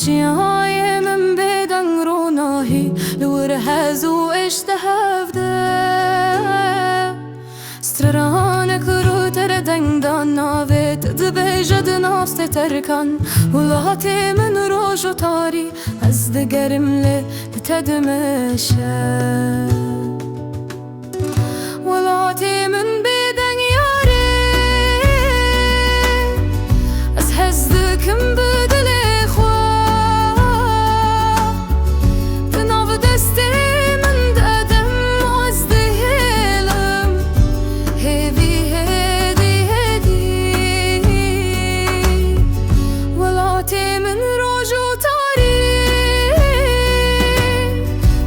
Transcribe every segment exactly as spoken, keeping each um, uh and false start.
Çiyayê min bêdeng ronahî, li wir hez û êş di hev de. Stranek rûte re deng da navê te, dibêje di nav stê terkan. Welatê min roj û tarî, ez digerim lê di te dimeşe. Welatê min bêdeng yarê, ez hez dikim bi dilê xwe. Di nav destê min de dem ez dihêlim, hêvî hêdî hêdî. Welatê min roj û tarî,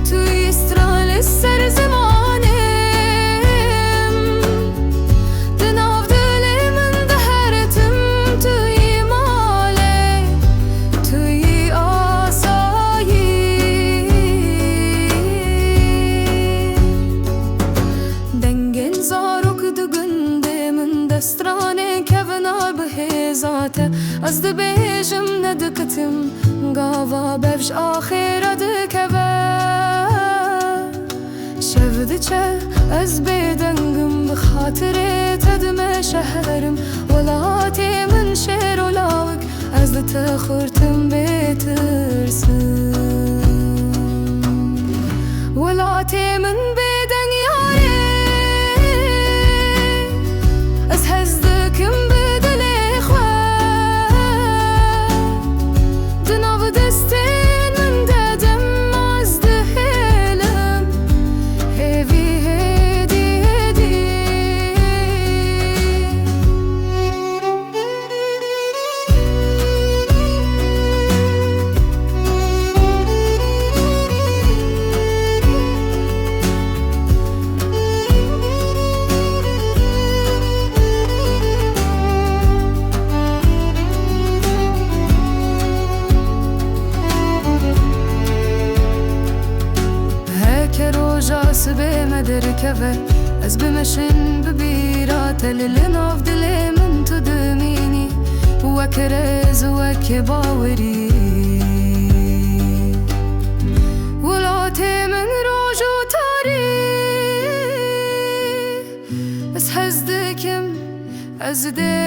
tu yî stran li ser zimanê min. Di nav dilê min de her tim tu yî malê, tu yî asayî. Dengên zarok di gundê min de stranên kevna bi hêza te. Ez dibêjim nedikitim, gava bev ji axê re dikeve. Şev diçe, ez bêdengim, bi xatirê te dimeşeherim. Welatê min şêr û lawik, ez li te xurtim bê tirsim. Welatê min bêdeng yarê, ez hez dikim bi dilê xwe. Di nav destên min de dem ez dihêlim, hêvî hêdî hêdî. Heke roja sibê me derkeve, ez bimeşim bi bîra te, li, li nav dilê min tu dimînî, wek rêz û wek bawerî. Welatê min roj û tarî, ez hez dikim, ez dê